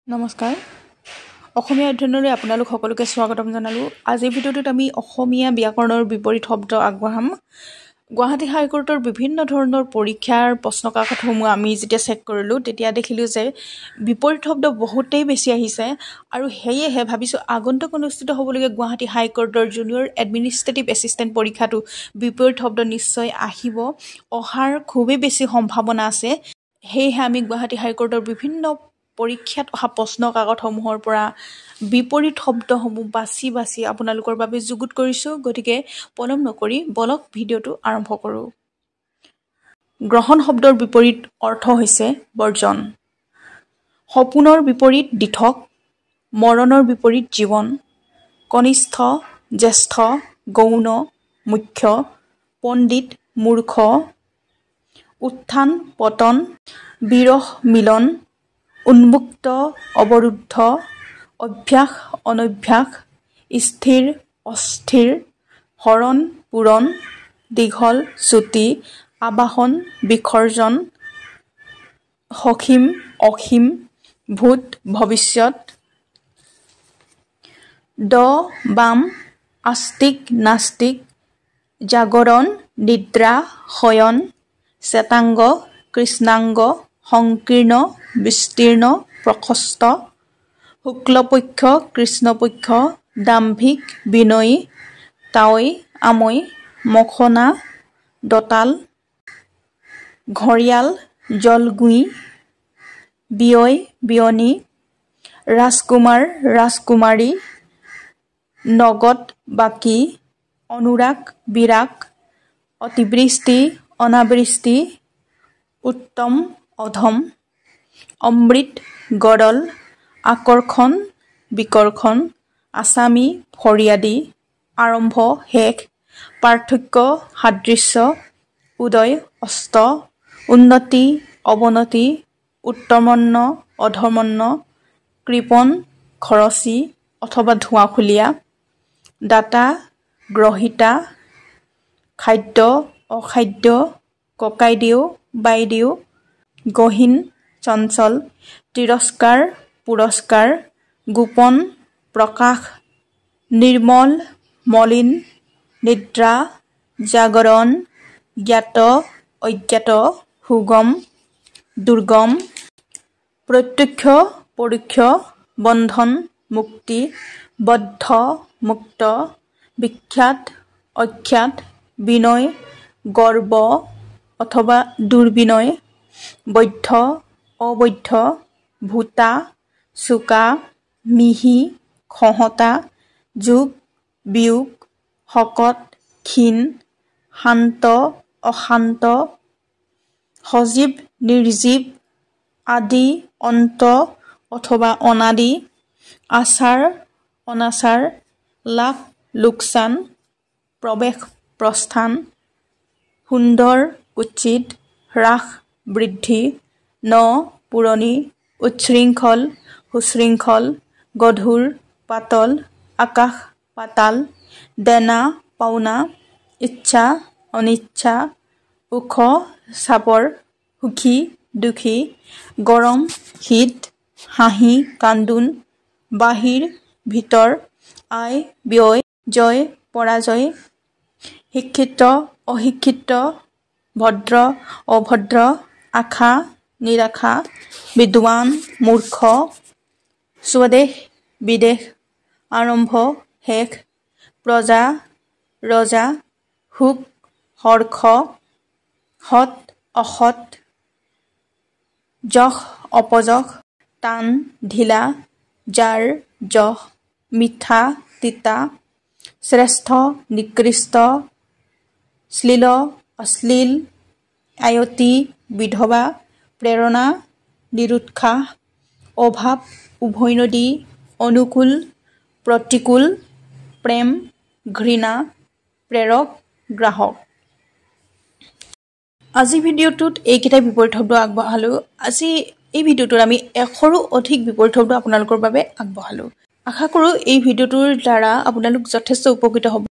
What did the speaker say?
নমস্কাৰ, অসমীয়া অধ্যয়নলৈ আপোনালোক সকলোকে স্বাগতম জনালোঁ। আজিৰ ভিডিঅ'টোত আমি অসমীয়া ব্যাকৰণৰ বিপৰীত শব্দ আগবঢ়াম। গুৱাহাটী হাইকোৰ্টৰ বিভিন্ন ধৰণৰ পৰীক্ষাৰ প্ৰশ্ন কাকতসমূহ আমি যেতিয়া চেক কৰিলোঁ, তেতিয়া দেখিলোঁ যে বিপৰীত শব্দ বহুতেই বেছি আহিছে আৰু সেয়েহে ভাবিছোঁ আগন্তুক অনুষ্ঠিত হ'বলগীয়া গুৱাহাটী হাইকোৰ্টৰ জুনিয়ৰ এডমিনিষ্ট্ৰেটিভ এছিষ্টেণ্ট পৰীক্ষাটো বিপৰীত শব্দ নিশ্চয় আহিব, অহাৰ খুবেই বেছি সম্ভাৱনা আছে। সেয়েহে আমি গুৱাহাটী হাইকোৰ্টৰ বিভিন্ন পৰীক্ষাত অহা প্ৰশ্ন কাকতসমূহৰ পৰা বিপৰীত শব্দসমূহ বাছি বাছি আপোনালোকৰ বাবে যুগুত কৰিছোঁ। গতিকে পলম নকৰি বলক ভিডিঅ'টো আৰম্ভ কৰোঁ। গ্ৰহণ শব্দৰ বিপৰীত অৰ্থ হৈছে বৰ্জন। সপোনৰ বিপৰীত দিঠক, মৰণৰ বিপৰীত জীৱন, কনিষ্ঠ জ্যেষ্ঠ, গৌণ মুখ্য, পণ্ডিত মূৰ্খ, উত্থান পতন, বিৰহ মিলন, উন্মুক্ত অৱৰুদ্ধ, অভ্যাস অনভ্যাস, স্থিৰ অস্থিৰ, হৰণ পূৰণ, দীঘল চুটি, আবাহন বিসৰ্জন, সসীম অসীম, ভূত ভৱিষ্যত, দ বাম, আস্তিক নাস্তিক, জাগৰণ নিদ্ৰা শয়ন, শ্বেতাংগ কৃষ্ণাংগ, সংকীৰ্ণ বিস্তীৰ্ণ প্ৰশস্ত, শুক্লপক্ষ কৃষ্ণপক্ষ, দাম্ভিক বিনয়ী, তাৱৈ আমৈ, মখনা দঁতাল, ঘঁৰিয়াল জলগুঁই, বিয়ৈ বিয়নী, ৰাজকুমাৰ ৰাজকুমাৰী, নগদ বাকী, অনুৰাগ বিৰাগ, অতিবৃষ্টি অনাবৃষ্টি, উত্তম অধম, অমৃত গৰল, আকৰ্ষণ বিকৰ্ষণ, আচামী ফৰিয়াদী, আৰম্ভ শেষ, পাৰ্থক্য সাদৃশ্য, উদয় অস্ত, উন্নতি অৱনতি, উত্তমন্য অধমন্য, কৃপণ খৰচী অথবা ধোঁৱাখুলীয়া, দাতা গ্ৰহীতা, খাদ্য অখাদ্য, ককাইদেউ বাইদেউ, গহীন চঞ্চল, তিৰস্কাৰ পুৰস্কাৰ, গোপন প্ৰকাশ, নিৰ্মল মলিন, নিদ্ৰা জাগৰণ, জ্ঞাত অজ্ঞাত, সুগম দুৰ্গম, প্ৰত্যক্ষ পৰোক্ষ, বন্ধন মুক্তি, বদ্ধ মুক্ত, বিখ্যাত অখ্যাত, বিনয় গৰ্ব অথবা দুৰ্বিনয়, বৈধ অবৈধ, ভোটা চোকা, মিহি খহটা, যোগ বিয়োগ, শকত ক্ষীণ, শান্ত অশান্ত, সজীৱ নিৰ্জীৱ, আদি অন্ত অথবা অনাদি, আচাৰ অনাচাৰ, লাভ লোকচান, প্ৰৱেশ প্ৰস্থান, সুন্দৰ কুৎসিত, হ্ৰাস বৃদ্ধি, ন পুৰণি, উচ্ছৃংখল সুশৃংখল, গধুৰ পাতল, আকাশ পাতাল, দেনা পাওনা, ইচ্ছা অনিচ্ছা, ওখ চাপৰ, সুখী দুখী, গৰম শীত, হাঁহি কান্দোন, বাহিৰ ভিতৰ, আয় ব্যয়, জয় পৰাজয়, শিক্ষিত অশিক্ষিত, ভদ্ৰ অভদ্ৰ, আশা নিৰাশা, বিদ্বান মূৰ্খ, স্বদেশ বিদেশ, আৰম্ভ শেষ, প্ৰজা ৰজা, শোক হৰ্ষ, সৎ অসৎ, যশ অপযশ, টান ঢিলা, জাৰ জহ, মিঠা তিতা, শ্ৰেষ্ঠ নিকৃষ্ট, শ্লীল অশ্লীল, আয়তী বিধৱা, প্ৰেৰণা নিৰুৎসাহ, অভাৱ উভৈনদী, অনুকূল প্ৰতিকূল, প্ৰেম ঘৃণা, প্ৰেৰক গ্ৰাহক। আজি ভিডিঅ'টোত এইকেইটাই বিপৰীত শব্দ আগবঢ়ালোঁ। আজি এই ভিডিঅ'টোত আমি 100ৰো অধিক বিপৰীত শব্দ আপোনালোকৰ বাবে আগবঢ়ালোঁ। আশা কৰোঁ এই ভিডিঅ'টোৰ দ্বাৰা আপোনালোক যথেষ্ট উপকৃত হ'ব।